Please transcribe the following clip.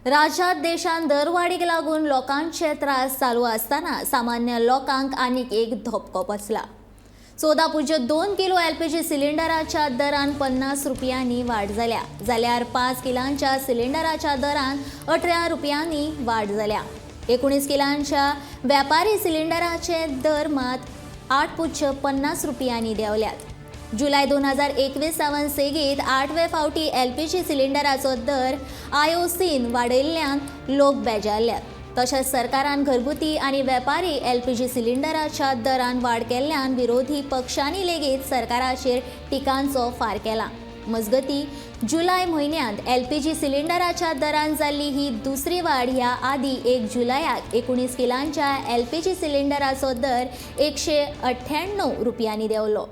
राज्यात देशांत दरवाडीक लागून लोकांचे त्रास चालू आसतना सामान्य लोकांक आनीक एक धपको बसला. 14.2 किलो एलपीजी सिलिंडराच्या दरान 50 रुपयांनी वाड जाल्या, जाल्यार 5 किलांच्या सिलिंडराच्या दरान 18 रुपयांनी वाड जाल्या. 19 किलांच्या व्यापारी सिलिंडराचे दर मात 8.50 रुपयांनी देंवल्यात. जुलय 2021 सावन सेगीत 8वे फावटी एलपीजी सिलिंडराचो दर आयओसीन वाडयल्ल्यान लोक बेजारल्यात. तशेंच सरकारान घरगुती आनी वेपारी एलपीजी सिलिंडराच्या दरान वाड केल्ल्यान विरोधी पक्षांनी लेगीत सरकाराचेर टिकांचो फार केला. मजगती, जुलय म्हयन्यांत एलपीजी सिलिंडराच्या दरान जाल्ली ही दुसरी वाड. ह्या आदी 1 जुलयाक 19 किलांच्या एलपीजी सिलिंडराचो दर 198 रुपयांनी देंवलो.